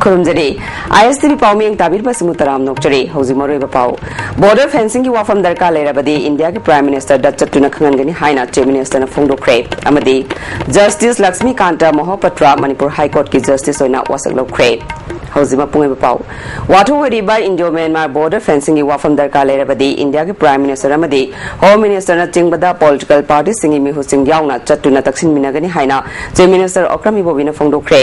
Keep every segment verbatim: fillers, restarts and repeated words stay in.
ꯈꯨꯔꯨꯝꯖꯔꯤ꯫ ꯑꯥꯏ ꯑꯦꯁ T V ꯄꯥꯎꯃꯤꯌꯦꯡ ꯇꯥꯕꯤꯔꯤꯕꯁꯤꯡꯕꯨ ꯇꯔꯥꯝꯅ ꯑꯣꯛꯆꯔꯤ꯫ ꯍꯧꯖꯤꯛ ꯃꯔꯨꯑꯣꯏꯕ ꯄꯥꯎ꯫ Border fencingꯒꯤ ꯋꯥꯐꯝ ꯗꯔꯀꯥꯔ ꯂꯩꯔꯕꯗꯤ ꯏꯟꯗꯤꯌꯥꯒꯤ Prime Ministerꯗ ꯆꯠꯇꯨꯅ ꯈꯪꯍꯟꯒꯅꯤ ꯍꯥꯏꯅ Chief Ministerꯅ ꯐꯣꯡꯗꯣꯛꯈ꯭ꯔꯦ꯫ ꯑꯃꯗꯤ Justice ꯂꯛꯁꯃꯤꯀꯥꯟꯇ ꯃꯣꯍꯄꯇ꯭ꯔ ꯃꯅꯤꯄꯨꯔ High Courtꯀꯤ Justice ꯑꯣꯏꯅ ꯋꯥꯁꯛ ꯂꯧꯈ꯭ꯔꯦ꯫ ꯍꯧꯖꯤꯛ ꯃꯄꯨꯡ ꯑꯣꯏꯕ ꯄꯥꯎ꯫ ꯋꯥꯊꯣꯛ ꯑꯣꯏꯔꯤꯕ Indo Myanmar border fencingꯒꯤ ꯋꯥꯐꯝ ꯗꯔꯀꯥꯔ ꯂꯩꯔꯕꯗꯤ ꯏꯟꯗꯤꯌꯥꯒꯤ Prime Minister ꯑꯃꯗꯤ Home Ministerꯅ ꯆꯤꯡꯕꯗ political partyꯁꯤꯡꯒꯤ ꯃꯤꯍꯨꯠꯁꯤꯡ ꯌꯥꯎꯅ ꯆꯠꯇꯨꯅ ꯇꯛꯁꯤꯟꯃꯤꯟꯅꯒꯅꯤ ꯍꯥꯏꯅ Chief Minister ꯑꯣꯀ꯭ꯔꯝ ꯏꯕꯣꯕꯤꯅ ꯐꯣꯡꯗꯣꯛꯈ꯭ꯔꯦ꯫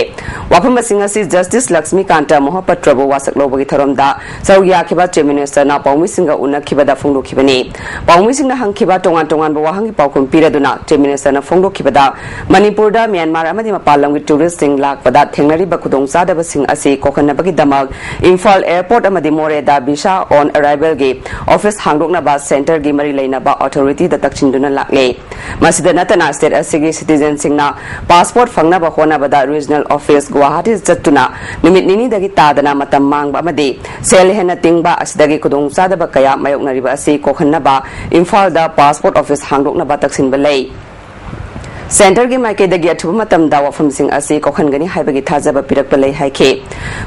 ꯋꯥꯐꯝ ꯑꯁꯤꯡ ꯑꯁꯤ Justice ꯂꯛꯁꯃꯤꯀꯥꯟꯇ ꯃꯣꯍꯄꯇ꯭ꯔꯕꯨ ꯋꯥꯁꯛ ꯂꯧꯕꯒꯤ ꯊꯧꯔꯝꯗ ꯁꯔꯨꯛ ꯌꯥꯈꯤꯕ Chief Ministerꯅ ꯄꯥꯎꯃꯤꯁꯤꯡꯒ ꯎꯅꯈꯤꯕꯗ ꯐꯣꯡꯗꯣꯛꯈꯤꯕꯅꯤ꯫ ꯄꯥꯎꯃꯤꯁꯤꯡꯅ ꯍꯪꯈꯤꯕ ꯇꯣꯉꯥꯟ ꯇꯣꯉꯥꯟꯕ ꯋꯥꯍꯪꯒꯤ ꯄꯥꯎꯈꯨꯝ ꯄꯤꯔꯗꯨꯅ Chief Ministerꯅ ꯐꯣꯡꯗꯣꯛꯈꯤꯕꯗ, ꯃꯅꯤꯄꯨꯔꯗ ꯃ꯭ꯌꯥꯟꯃꯥꯔ ꯑꯃꯗꯤ ꯃꯄꯥꯟ ꯂꯝꯒꯤ touristꯁꯤꯡ ꯂꯥꯛꯄꯗ ꯊꯦꯡꯅꯔꯤꯕ ꯈꯨꯗꯣꯡꯆꯥꯗꯕꯁꯤꯡ ꯑꯁꯤ ꯀꯣꯛꯍꯟꯅꯕꯒꯤꯗꯃꯛ ꯏꯝꯐꯥꯜ airport ꯑꯃꯗꯤ ꯃꯣꯔꯦꯗ visa on arrivalꯒꯤ office ꯍꯥꯡꯗꯣꯛꯅꯕ centreꯒꯤ ꯃꯔꯤ ꯂꯩꯅꯕ authorityꯗ ꯇꯛꯁꯤꯟꯗꯨꯅ ꯂꯥꯛꯂꯦ꯫ ꯃꯁꯤꯗ ꯅꯠꯇꯅ state ꯑꯁꯤꯒꯤ citizenꯁꯤꯡꯅ passport ꯐꯪꯅꯕ ꯍꯣꯠꯅꯕꯗ regional office ꯒꯨꯋꯥꯍꯥꯇꯤ ꯆꯠꯇꯨꯅ ꯅꯨꯃꯤꯠ ꯅꯤꯅꯤꯗꯒꯤ ꯇꯥꯗꯅ ꯃꯇꯝ ꯃꯥꯡꯕ ꯑꯃꯗꯤ ꯁꯦꯜ ꯍꯦꯟꯅ ꯇꯤꯡꯕ ꯑꯁꯤꯗꯒꯤ ꯈꯨꯗꯣꯡꯆꯥꯗꯕ ꯀꯌꯥ ꯃꯥꯌꯣꯛꯅꯔꯤꯕ ꯑꯁꯤ ꯀꯣꯛꯍꯟꯅꯕ ꯏꯝꯐꯥꯜꯗ passport office ꯍꯥꯡꯗꯣꯛꯅꯕ ꯇꯛꯁꯤꯟꯕ ꯂꯩ꯫ Centreꯒꯤ ꯃꯥꯏꯀꯩꯗꯒꯤ ꯑꯊꯨꯕ ꯃꯇꯝꯗ ꯋꯥꯐꯝꯁꯤꯡ ꯑꯁꯤ ꯀꯣꯛꯍꯟꯒꯅꯤ ꯍꯥꯏꯕꯒꯤ ꯊꯥꯖꯕ ꯄꯤꯔꯛꯄ ꯂꯩ ꯍꯥꯏꯈꯤ꯫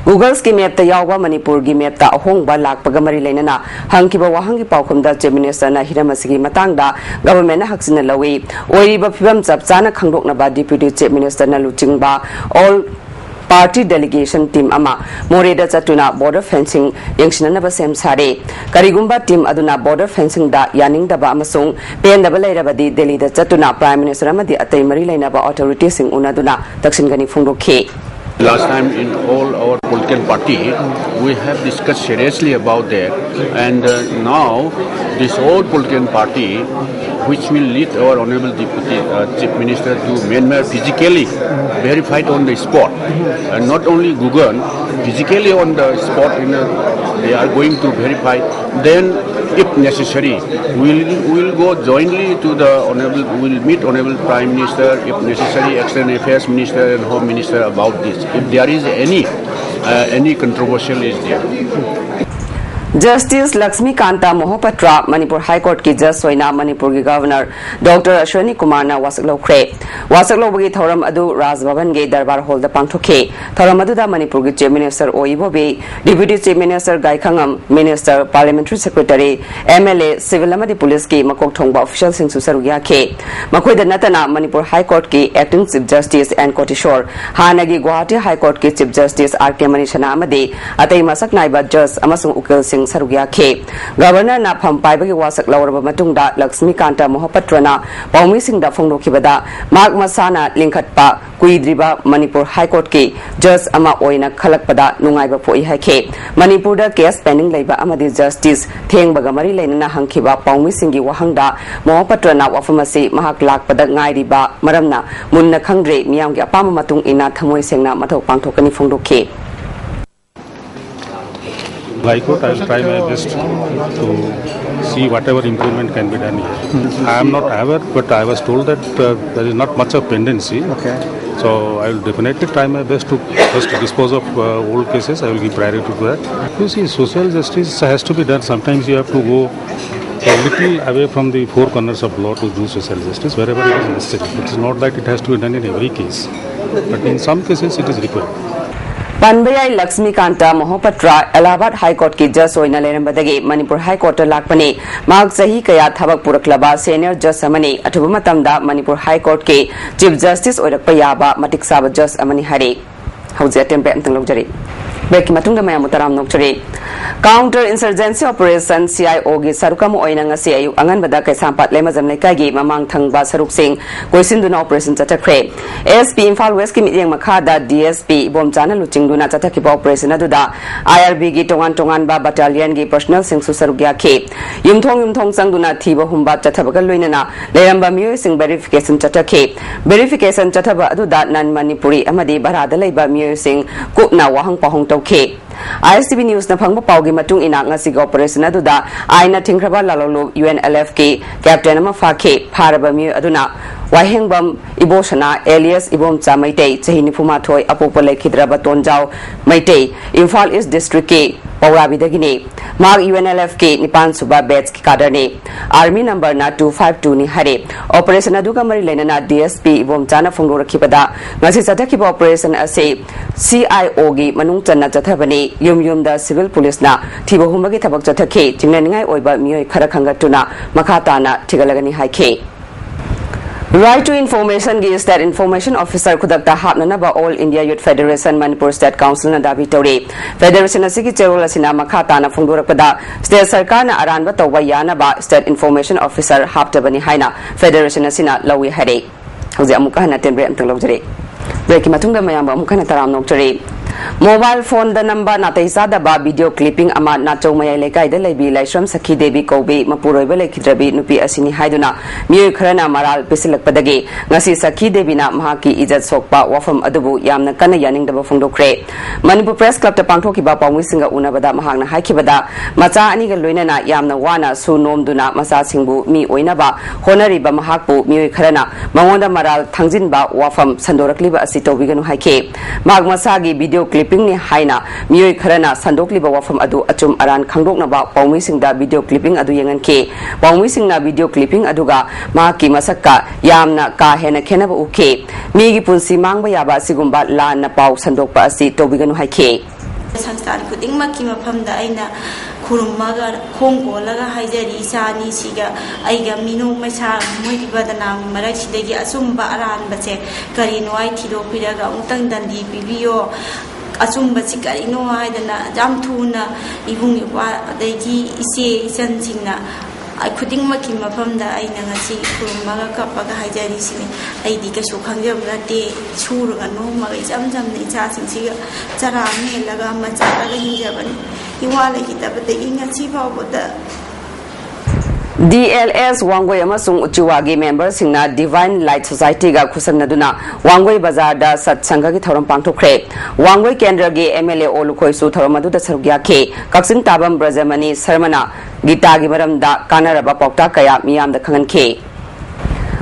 Googleꯒꯤ mapꯇ ꯌꯥꯎꯕ ꯃꯅꯤꯄꯨꯔꯒꯤ mapꯇ ꯑꯍꯣꯡꯕ ꯂꯥꯛꯄꯒ ꯃꯔꯤ ꯂꯩꯅꯅ ꯍꯪꯈꯤꯕ ꯋꯥꯍꯪꯒꯤ ꯄꯥꯎꯈꯨꯝꯗ Chief Ministerꯅ ꯍꯤꯔꯝ ꯑꯁꯤꯒꯤ ꯃꯇꯥꯡꯗ governmentꯅ ꯍꯛꯆꯤꯟꯅ ꯂꯧꯏ꯫ ꯑꯣꯏꯔꯤꯕ ꯐꯤꯕꯝ ꯆꯞ ꯆꯥꯅ ꯈꯪꯗꯣꯛꯅꯕ Deputy Chief Ministerꯅ ꯂꯨꯆꯤꯡꯕ all party delegation team ꯑꯃ ꯃꯣꯔꯦꯗ ꯆꯠꯇꯨꯅ border fencing ꯌꯦꯡꯁꯤꯟꯅꯅꯕ ꯁꯦꯝ ꯁꯥꯔꯦ꯫ ꯀꯔꯤꯒꯨꯝꯕ team ꯑꯗꯨꯅ border fencingꯗ ꯌꯥꯅꯤꯡꯗꯕ ꯑꯃꯁꯨꯡ ꯄꯦꯟꯗꯕ ꯂꯩꯔꯕꯗꯤ ꯗꯦꯜꯂꯤꯗ ꯆꯠꯇꯨꯅ Prime Minister ꯑꯃꯗꯤ ꯑꯇꯩ ꯃꯔꯤ ꯂꯩꯅꯕ authorityꯁꯤꯡ ꯎꯅꯗꯨꯅ ꯇꯛꯁꯤꯟꯒꯅꯤ ꯐꯣꯡꯗꯣꯛꯈꯤ꯫ Last time in all our political party, we have discussed seriously about that, and uh, now this all political party, which will lead our Honorable Deputy uh, Chief Minister to Myanmar physically verified on the spot, and not only Google, physically on the spot, you know, they are going to verify. Then, if necessary, we'll, we'll go jointly to the Honorable, we'll meet Honorable Prime Minister, if necessary, External Affairs Minister and Home Minister about this. If there is any, uh, any controversial is there. Justice Laxmikanta Mohapatra Manipur high ꯀꯣꯔꯠꯀꯤ ꯖꯖ ꯑꯣꯏꯅ ꯃꯅꯤꯄꯨꯔꯒꯤ governor doctor ꯑꯁ꯭ꯋꯅꯤ ꯀꯨꯃꯥꯔꯅ ꯋꯥꯁꯛ ꯂꯧꯈ꯭ꯔꯦ꯫ ꯋꯥꯁꯛ ꯂꯧꯕꯒꯤ ꯊꯧꯔꯝ ꯑꯗꯨ ꯔꯥꯖ ꯚꯕꯟꯒꯤ ꯗꯔꯕꯥꯔ ꯍꯣꯜꯗ ꯄꯥꯡꯊꯣꯛꯈꯤ꯫ ꯊꯧꯔꯝ ꯑꯗꯨꯗ ꯃꯅꯤꯄꯨꯔꯒꯤ chief minister O Ibobi, deputy chief minister Gaikhangam, minister, parliamentary secretary, M L A, civil ꯑꯃꯗꯤ ꯄꯨꯂꯤꯁꯀꯤ ꯃꯀꯣꯛ ꯊꯣꯡꯕ ꯑꯣꯐꯤꯁꯤꯌꯦꯜꯁꯤꯡꯁꯨ ꯁꯔꯨꯛ ꯌꯥꯈꯤ꯫ ꯃꯈꯣꯏꯗ ꯅꯠꯇꯅ ꯃꯅꯤꯄꯨꯔ ꯍꯥꯏ ꯀꯣꯔꯠꯀꯤ acting chief justice N Kotiswar, ꯍꯥꯟꯅꯒꯤ ꯒꯨꯋꯥꯍꯥꯇꯤ ꯍꯥꯏ ꯀꯣꯔꯠꯀꯤ ꯆꯤꯐ ꯖꯁꯇꯤꯁ ꯑꯥꯔ ꯀꯦ ꯃꯅꯤꯁꯅꯥ ꯑꯃꯗꯤ ꯑꯇꯩ ꯃꯁꯛ ꯅꯥꯏꯕ ꯖꯖ ꯑꯃꯁꯨꯡ ꯎꯀꯤꯜꯁꯤꯡ ꯁꯔꯨꯛ ꯌꯥꯈꯤ꯫ ꯒꯚꯔꯅꯔꯅ ꯐꯝ ꯄꯥꯏꯕꯒꯤ ꯋꯥꯁꯛ ꯂꯧꯔꯕ ꯃꯇꯨꯡꯗ ꯂꯛꯁꯃꯤꯀꯥꯟꯇ ꯃꯣꯍꯄꯇ꯭ꯔꯅ ꯄꯥꯎꯃꯤꯁꯤꯡꯗ ꯐꯣꯡꯗꯣꯛꯈꯤꯕꯗ, ꯃꯍꯥꯛ ꯃꯁꯥꯅ ꯂꯤꯡꯈꯠꯄ ꯀꯨꯏꯗ꯭ꯔꯤꯕ ꯃꯅꯤꯄꯨꯔ ꯍꯥꯏ ꯀꯣꯔꯠꯀꯤ ꯖꯖ ꯑꯃ ꯑꯣꯏꯅ ꯈꯜꯂꯛꯄꯗ ꯅꯨꯡꯉꯥꯏꯕ ꯄꯣꯛꯏ ꯍꯥꯏꯈꯤ꯫ ꯃꯅꯤꯄꯨꯔꯗ ꯀꯦꯁ ꯄꯦꯟꯗꯤꯡ ꯂꯩꯕ ꯑꯃꯗꯤ ꯖꯁꯇꯤꯁ ꯊꯦꯡꯕꯒ ꯃꯔꯤ ꯂꯩꯅꯅ ꯍꯪꯈꯤꯕ ꯄꯥꯎꯃꯤꯁꯤꯡꯒꯤ ꯋꯥꯍꯪꯗ ꯃꯣꯍꯄꯇ꯭ꯔꯅ ꯋꯥꯐꯝ ꯑꯁꯤ ꯃꯍꯥꯛ ꯂꯥꯛꯄꯗ ꯉꯥꯏꯔꯤꯕ ꯃꯔꯝꯅ ꯃꯨꯟꯅ ꯈꯪꯗ꯭ꯔꯦ, ꯃꯤꯌꯥꯝꯒꯤ ꯑꯄꯥꯝꯕ ꯃꯇꯨꯡ ꯏꯟꯅ ꯊꯃꯣꯏ ꯁꯦꯡꯅ ꯃꯊꯧ ꯄꯥꯡꯊꯣꯛꯀꯅꯤ ꯐꯣꯡꯗꯣꯛꯈꯤ꯫ High Court, I will try my best to see whatever improvement can be done here. I am not aware, but I was told that uh, there is not much of pendency. Okay. So I will definitely try my best to first dispose of uh, old cases. I will give priority to that. You see, social justice has to be done. Sometimes you have to go a little away from the four corners of law to do social justice wherever it is necessary. It is not that it has to be done in every case, but in some cases it is required. ꯄꯟꯕ ꯌꯥꯏ, ꯂꯛꯁꯃꯤꯀꯥꯟꯇ ꯃꯣꯍꯄꯇ꯭ꯔ ꯑꯦꯂꯥꯍꯥꯕꯥꯗ ꯍꯥꯏ ꯀꯣꯔꯠꯀꯤ ꯖꯖ ꯑꯣꯏꯅ ꯂꯩꯔꯝꯕꯗꯒꯤ ꯃꯅꯤꯄꯨꯔ ꯍꯥꯏ ꯀꯣꯔꯠꯇ ꯂꯥꯛꯄꯅꯤ꯫ ꯃꯍꯥꯛ ꯆꯍꯤ ꯀꯌꯥ ꯊꯕꯛ ꯄꯨꯔꯛꯂꯕ senior ꯖꯖ ꯑꯃꯅꯤ꯫ ꯑꯊꯨꯕ ꯃꯇꯝꯗ ꯃꯅꯤꯄꯨꯔ ꯍꯥꯏ ꯀꯣꯔꯠꯀꯤ ꯆꯤꯐ ꯖꯁꯇꯤꯁ ꯑꯣꯏꯔꯛꯄ ꯌꯥꯕ ꯃꯇꯤꯛ ꯆꯥꯕ ꯖꯖ ꯑꯃꯅꯤ ꯍꯥꯏꯔꯤ꯫ ꯍꯧꯖꯤꯛ ꯑꯇꯦꯟꯕ ꯑꯝꯇꯪ ꯂꯧꯖꯔꯤ꯫ ꯕ꯭ꯔꯦꯛꯀꯤ ꯃꯇꯨꯡꯗ ꯃꯌꯥꯝꯕꯨ ꯇꯔꯥꯝꯅ ꯑꯣꯛꯆꯔꯤ꯫ Counter Insurgency Operation, C I ꯑꯣꯒꯤ ꯁꯔꯨꯛ ꯑꯃ ꯑꯣꯏꯅ ꯉꯁꯤ ꯑꯌꯨꯛ ꯑꯉꯟꯕꯗ ꯀꯩꯁꯥꯝꯄꯥꯠ ꯂꯩꯃꯖꯝ ꯂꯩꯀꯥꯏꯒꯤ ꯃꯃꯥꯡ ꯊꯪꯕ ꯁꯔꯨꯛꯁꯤꯡ ꯀꯣꯏꯁꯤꯟꯗꯨꯅ ꯑꯣꯄꯔꯦꯁꯟ ꯆꯠꯊꯈ꯭ꯔꯦ꯫ ꯑꯦꯁ ꯄꯤ ꯏꯝꯐꯥꯜ ꯋꯦꯁꯀꯤ ꯃꯤꯠꯌꯦꯡ ꯃꯈꯥꯗ ꯗꯤ ꯑꯦꯁ ꯄꯤ ꯏꯕꯣꯝꯆꯥꯅ ꯂꯨꯆꯤꯡꯗꯨꯅ ꯆꯠꯊꯈꯤꯕ ꯑꯣꯄꯔꯦꯁꯟ ꯑꯗꯨꯗ ꯑꯥꯏ ꯑꯥꯔ ꯕꯤꯒꯤ ꯇꯣꯉꯥꯟ ꯇꯣꯉꯥꯟꯕ ꯕꯠꯇꯥꯂꯤꯌꯟꯒꯤ ꯄꯔꯁꯅꯦꯜꯁꯤꯡꯁꯨ ꯁꯔꯨꯛ ꯌꯥꯈꯤ꯫ ꯌꯨꯝꯊꯣꯡ ꯌꯨꯝꯊꯣꯡ ꯆꯪꯗꯨꯅ ꯊꯤꯕ ꯍꯨꯝꯕ ꯆꯠꯊꯕꯒ ꯂꯣꯏꯅꯅ ꯂꯩꯔꯝꯕ ꯃꯤꯑꯣꯏꯁꯤꯡ ꯚꯦꯔꯤꯐꯤꯀꯦꯁꯟ ꯆꯠꯊꯈꯤ꯫ ꯚꯦꯔꯤꯐꯤꯀꯦꯁꯟ ꯆꯠꯊꯕ ꯑꯗꯨꯗ ꯅꯟ ꯃꯅꯤꯄꯨꯔꯤ ꯑꯃꯗꯤ ꯚꯔꯥꯗ ꯂꯩꯕ ꯃꯤꯑꯣꯏꯁꯤꯡ ꯀꯨꯞꯅ ꯋꯥꯍꯪ ꯄꯥꯎꯍꯪ ꯇꯧꯈꯤ꯫ ISTV Newsꯅ ꯐꯪꯕ ꯄꯥꯎꯒꯤ ꯃꯇꯨꯡ ꯏꯟꯅ, ꯉꯁꯤꯒꯤ operation ꯑꯗꯨꯗ ꯑꯥꯏꯟꯅ ꯊꯤꯡꯈ꯭ꯔꯕ ꯂꯥꯂꯣꯂꯨꯞ UNLFꯀꯤ captain ꯑꯃ ꯐꯥꯈꯤ꯫ ꯐꯥꯔꯕ ꯃꯤꯑꯣꯏ ꯑꯗꯨꯅ ꯋꯥꯍꯦꯡꯕꯝ ꯏꯕꯣꯁꯅꯥ alias ꯏꯕꯣꯝꯆꯥ ꯃꯩꯇꯩ, ꯆꯍꯤ ꯅꯤꯐꯨ ꯃꯥꯊꯣꯏ, ꯑꯄꯣꯛꯄ ꯂꯩꯈꯤꯗ꯭ꯔꯕ ꯇꯣꯟꯖꯥꯎ ꯃꯩꯇꯩ, ꯏꯝꯐꯥꯜ East Districtꯀꯤ ꯄꯧꯔꯥꯕꯤꯗꯒꯤꯅꯤ꯫ ꯃꯍꯥꯛ UNLFꯀꯤ ꯅꯤꯄꯥꯟ ꯁꯨꯕ batchꯀꯤ cadreꯅꯤ꯫ Army numberꯅ two five twoꯅꯤ ꯍꯥꯏꯔꯦ꯫ Operation ꯑꯗꯨꯒ ꯃꯔꯤ ꯂꯩꯅꯅ DSP ꯏꯕꯣꯝꯆꯥꯅ ꯐꯣꯡꯗꯣꯔꯛꯈꯤꯕꯗ, ꯉꯁꯤ ꯆꯠꯊꯈꯤꯕ operation ꯑꯁꯤ CIOꯒꯤ ꯃꯅꯨꯡ ꯆꯟꯅ ꯆꯠꯊꯕꯅꯤ꯫ ꯌꯨꯝ ꯌꯨꯝꯗ civil policeꯅ ꯊꯤꯕ ꯍꯨꯝꯕꯒꯤ ꯊꯕꯛ ꯆꯠꯊꯈꯤ꯫ ꯆꯤꯡꯅꯅꯤꯡꯉꯥꯏ ꯑꯣꯏꯕ ꯃꯤꯑꯣꯏ ꯈꯔ ꯈꯟꯒꯠꯇꯨꯅ ꯃꯈꯥ ꯇꯥꯅ ꯊꯤꯒꯠꯂꯒꯅꯤ ꯍꯥꯏꯈꯤ꯫ Right to Informationꯒꯤ State Information Officer ꯈꯨꯗꯛꯇ ꯍꯥꯞꯅꯅꯕ All India Youth Federation Manipur State Councilꯅ ꯗꯥꯕꯤ ꯇꯧꯔꯤ꯫ Federation ꯑꯁꯤꯒꯤ ꯆꯦꯔꯣꯜ ꯑꯁꯤꯅ ꯃꯈꯥ ꯇꯥꯅ ꯐꯣꯡꯗꯣꯔꯛꯄꯗ, state ꯁꯔꯀꯥꯔꯅ ꯑꯔꯥꯟꯕ ꯇꯧꯕ ꯌꯥꯅꯕ State Information Officer ꯍꯥꯞꯇꯕꯅꯤ ꯍꯥꯏꯅ federation ꯑꯁꯤꯅ ꯂꯧꯏ ꯍꯥꯏꯔꯦ꯫ ꯍꯧꯖꯤꯛ ꯑꯃꯨꯛꯀ ꯍꯟꯅ ꯇꯦꯟꯕ꯭ꯔꯦ ꯑꯃꯇꯪ ꯂꯧꯖꯔꯤ꯫ Breakꯀꯤ ꯃꯇꯨꯡꯗ ꯃꯌꯥꯝꯕꯨ ꯑꯃꯨꯛ ꯍꯟꯅ ꯇꯔꯥꯝꯅ ꯑꯣꯛꯆꯔꯤ꯫ Mobile phoneꯗ ꯅꯝꯕ ꯅꯥꯇꯩ ꯆꯥꯗꯕ video clipping ꯑꯃ ꯅꯥꯆꯧ ꯃꯌꯥꯏ ꯂꯩꯀꯥꯏꯗ ꯂꯩꯕꯤ ꯂꯥꯏꯁ꯭ꯔꯝ ꯁꯈꯤ ꯗꯦꯕꯤ ꯀꯧꯕꯤ ꯃꯄꯨꯔꯣꯏꯕ ꯂꯩꯈꯤꯗ꯭ꯔꯕꯤ ꯅꯨꯄꯤ ꯑꯁꯤꯅꯤ ꯍꯥꯏꯗꯨꯅ ꯃꯤꯑꯣꯏ ꯈꯔꯅ ꯃꯔꯥꯜ ꯄꯤꯁꯤꯜꯂꯛꯄꯗꯒꯤ ꯉꯁꯤ ꯁꯈꯤ ꯗꯦꯕꯤꯅ ꯃꯍꯥꯛꯀꯤ ꯏꯖꯠ ꯁꯣꯛꯄ ꯋꯥꯐꯝ ꯑꯗꯨꯕꯨ ꯌꯥꯝꯅ ꯀꯟꯅ ꯌꯥꯅꯤꯡꯗꯕ ꯐꯣꯡꯗꯣꯛꯈ꯭ꯔꯦ꯫ ꯃꯅꯤꯄꯨꯔ Press Clubꯇ ꯄꯥꯡꯊꯣꯛꯈꯤꯕ ꯄꯥꯎꯃꯤꯁꯤꯡꯒ ꯎꯅꯕꯗ ꯃꯍꯥꯛꯅ ꯍꯥꯏꯈꯤꯕꯗ, ꯃꯆꯥ ꯑꯅꯤꯒ ꯂꯣꯏꯅꯅ ꯌꯥꯝꯅ ꯋꯥꯅ ꯁꯨ ꯅꯣꯝꯗꯨꯅ ꯃꯆꯥꯁꯤꯡꯕꯨ ꯃꯤ ꯑꯣꯏꯅꯕ ꯍꯣꯠꯅꯔꯤꯕ ꯃꯍꯥꯛꯄꯨ ꯃꯤꯑꯣꯏ ꯈꯔꯅ ꯃꯉꯣꯟꯗ ꯃꯔꯥꯜ ꯊꯥꯡꯖꯤꯟꯕ ꯋꯥꯐꯝ ꯁꯟꯗꯣꯔꯛꯂꯤꯕ ꯑꯁꯤ ꯇꯧꯕꯤꯒꯅꯨ ꯍꯥꯏꯈꯤ꯫ ꯃꯍꯥꯛ ꯃꯁꯥꯒꯤ video clippingꯅꯤ ꯍꯥꯏꯅ ꯃꯤꯑꯣꯏ ꯈꯔꯅ ꯁꯟꯗꯣꯛꯂꯤꯕ ꯋꯥꯐꯝ ꯑꯗꯨ ꯑꯆꯨꯝ ꯑꯔꯥꯟ ꯈꯪꯗꯣꯛꯅꯕ ꯄꯥꯎꯃꯤꯁꯤꯡꯗ video clipping ꯑꯗꯨ ꯌꯦꯡꯍꯟꯈꯤ꯫ ꯄꯥꯎꯃꯤꯁꯤꯡꯅ video clipping ꯑꯗꯨꯒ ꯃꯍꯥꯛꯀꯤ ꯃꯁꯛꯀ ꯌꯥꯝꯅ ꯀꯥ ꯍꯦꯟꯅ ꯈꯦꯠꯅꯕ ꯎꯈꯤ꯫ ꯃꯤꯒꯤ ꯄꯨꯟꯁꯤ ꯃꯥꯡꯕ ꯌꯥꯕ ꯑꯁꯤꯒꯨꯝꯕ ꯂꯥꯟꯅ ꯄꯥꯎ ꯁꯟꯗꯣꯛꯄ ꯑꯁꯤ ꯇꯧꯕꯤꯒꯅꯨ ꯍꯥꯏꯈꯤ꯫ ꯁꯪꯁꯊꯥꯟ ꯈꯨꯗꯤꯡꯃꯛꯀꯤ ꯃꯐꯝꯗ ꯑꯩꯅ ꯈꯨꯔꯨꯝꯃꯒ ꯈꯣꯡ ꯀꯣꯜꯂꯒ ꯍꯥꯏꯖꯔꯤ, ꯏꯆꯥ ꯑꯅꯤꯁꯤꯒ ꯑꯩꯒ ꯃꯤꯅꯣꯛ ꯃꯩꯁꯥ ꯃꯣꯏꯒꯤ ꯕꯗꯅꯥꯝꯒꯤ ꯃꯔꯛꯁꯤꯗꯒꯤ ꯑꯆꯨꯝꯕ ꯑꯔꯥꯟꯕꯁꯦ ꯀꯔꯤꯅꯣ ꯍꯥꯏ ꯊꯤꯗꯣꯛꯄꯤꯔꯒ ꯑꯃꯨꯛꯇꯪ ꯗꯟꯗꯤ ꯄꯤꯕꯤꯌꯣ꯫ ꯑꯆꯨꯝꯕꯁꯤ ꯀꯔꯤꯅꯣ ꯍꯥꯏꯗꯅ ꯌꯥꯝ ꯊꯨꯅ ꯏꯕꯨꯡ ꯏꯄ꯭ꯋꯥ ꯑꯗꯒꯤ ꯏꯆꯦ ꯏꯆꯟꯁꯤꯡꯅ ꯈꯨꯗꯤꯡꯃꯛꯀꯤ ꯃꯐꯝꯗ ꯑꯩꯅ ꯉꯁꯤ ꯈꯨꯔꯨꯝꯃꯒ ꯀꯞꯄꯒ ꯍꯥꯏꯖꯔꯤꯁꯤꯅꯤ꯫ ꯑꯩꯗꯤ ꯀꯩꯁꯨ ꯈꯪꯖꯕ ꯅꯠꯇꯦ꯫ ꯁꯨꯔꯒ ꯅꯣꯝꯃꯒ ꯏꯆꯝ ꯆꯝꯅ ꯏꯆꯥꯁꯤꯡꯁꯤꯒ ꯆꯔꯥ ꯑꯃ ꯍꯦꯜꯂꯒ ꯑꯃ ꯆꯥꯔꯒ ꯍꯤꯡꯖꯕꯅꯤ꯫ ꯏꯋꯥ ꯂꯩꯈꯤꯗꯕꯗꯒꯤ ꯉꯁꯤ ꯐꯥꯎꯕꯗ ꯗꯤ ꯑꯦꯜ ꯑꯦꯁ ꯋꯥꯡꯒꯣꯏ ꯑꯃꯁꯨꯡ ꯎꯆꯤꯋꯥꯒꯤ ꯃꯦꯝꯕꯔꯁꯤꯡꯅ Divine Light Society ꯒ ꯈꯨꯠꯁꯝꯅꯗꯨꯅ ꯋꯥꯡꯒꯣꯏ ꯕꯖꯥꯔꯗ ꯁꯠꯁꯪꯒꯒꯤ ꯊꯧꯔꯝ ꯄꯥꯡꯊꯣꯛꯈ꯭ꯔꯦ꯫ ꯋꯥꯡꯒꯣꯏ ꯀꯦꯟꯗ꯭ꯔꯒꯤ ꯑꯦꯝ ꯑꯦꯜ ꯑꯦ ꯑꯣ ꯂꯨꯈꯣꯏꯁꯨ ꯊꯧꯔꯝ ꯑꯗꯨꯗ ꯁꯔꯨꯛ ꯌꯥꯈꯤ꯫ ꯀꯛꯆꯤꯡ ꯇꯥꯕꯝ ꯕ꯭ꯔꯖꯃꯅꯤ ꯁꯔꯃꯅ ꯒꯤꯇꯥꯒꯤ ꯃꯔꯝꯗ ꯀꯥꯟꯅꯔꯕ ꯄꯥꯎꯇꯥꯛ ꯀꯌꯥ ꯃꯤꯌꯥꯝꯗ ꯈꯪꯍꯟꯈꯤ꯫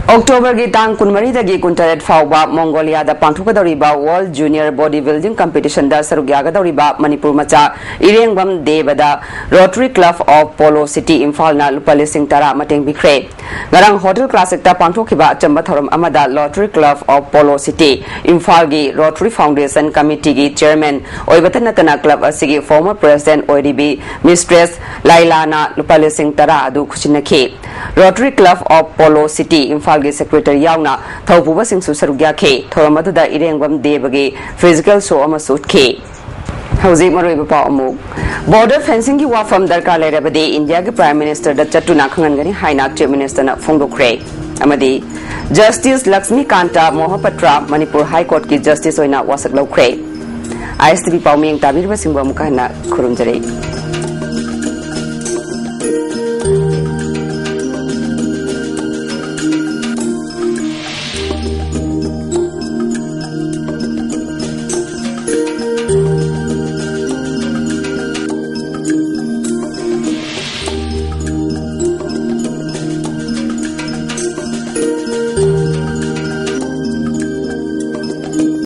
ꯑꯣꯛꯇꯣꯕꯔꯒꯤ ꯇꯥꯡ ꯀꯨꯟꯃꯔꯤꯗꯒꯤ ꯀꯨꯟꯇꯔꯦꯠ ꯐꯥꯎꯕ ꯃꯣꯡꯒꯣꯂꯤꯌꯥꯗ ꯄꯥꯡꯊꯣꯛꯀꯗꯧꯔꯤꯕ World Junior Body Building Competition ꯗ ꯁꯔꯨꯛ ꯌꯥꯒꯗꯧꯔꯤꯕ ꯃꯅꯤꯄꯨꯔ ꯃꯆꯥ ꯏꯔꯦꯡꯕꯝ ꯗꯦꯕꯗ Rotary Club of Polo City ꯏꯝꯐꯥꯜꯅ ꯂꯨꯄꯥ ꯂꯤꯁꯤꯡ ꯇꯔꯥ ꯃꯇꯦꯡ ꯄꯤꯈ꯭ꯔꯦ꯫ ꯉꯔꯥꯡ Hotel Classic ꯇ ꯄꯥꯡꯊꯣꯛꯈꯤꯕ ꯑꯆꯝꯕ ꯊꯧꯔꯝ ꯑꯃꯗ Rotary Club of Polo City ꯏꯝꯐꯥꯜꯒꯤ Rotary Foundation Committee ꯒꯤ Chairman ꯑꯣꯏꯕꯇ ꯅꯠꯇꯅ club ꯑꯁꯤꯒꯤ former president ꯑꯣꯏꯔꯤꯕꯤ Mistress ꯂꯥꯏꯂꯥꯅ ꯂꯨꯄꯥ ꯂꯤꯁꯤꯡ ꯇꯔꯥ ꯑꯗꯨ ꯈꯨꯠꯁꯤꯟꯅꯈꯤ꯫ Rotary Club of Polo City ꯏꯝꯐꯥꯜꯒꯤ secretary ꯌꯥꯎꯅ ꯊꯧꯄꯨꯕꯁꯤꯡꯁꯨ ꯁꯔꯨꯛ ꯌꯥꯈꯤ꯫ ꯊꯧꯔꯝ ꯑꯗꯨꯗ ꯏꯔꯦꯡꯕꯝ ꯗꯦꯕꯒꯤ physical show ꯑꯃꯁꯨ ꯎꯠꯈꯤ꯫ ꯍꯧꯖꯤꯛ ꯃꯔꯨꯑꯣꯏꯕ ꯄꯥꯎ ꯑꯃꯨꯛ꯫ Border fencing ꯒꯤ ꯋꯥꯐꯝ ꯗꯔꯀꯥꯔ ꯂꯩꯔꯕꯗꯤ ꯏꯟꯗꯤꯌꯥꯒꯤ Prime Minister ꯗ ꯆꯠꯇꯨꯅ ꯈꯪꯍꯟꯒꯅꯤ ꯍꯥꯏꯅ Chief Minister ꯅ ꯐꯣꯡꯗꯣꯛꯈ꯭ꯔꯦ꯫ ꯑꯃꯗꯤ Justice ꯂꯛꯁꯃꯤꯀꯥꯟꯇ ꯃꯣꯍꯄꯇ꯭ꯔ ꯃꯅꯤꯄꯨꯔ High Court ꯀꯤ justice ꯑꯣꯏꯅ ꯋꯥꯁꯛ ꯂꯧꯈ꯭ꯔꯦ꯫ ꯑꯥꯏ ꯑꯦꯁ ꯇꯤ ꯚꯤ ꯄꯥꯎꯃꯤꯌꯦꯡ ꯇꯥꯕꯤꯔꯤꯕꯁꯤꯡꯕꯨ ꯑꯃꯨꯛꯀ ꯍꯟꯅ ꯈꯨꯔꯨꯝꯖꯔꯤ꯫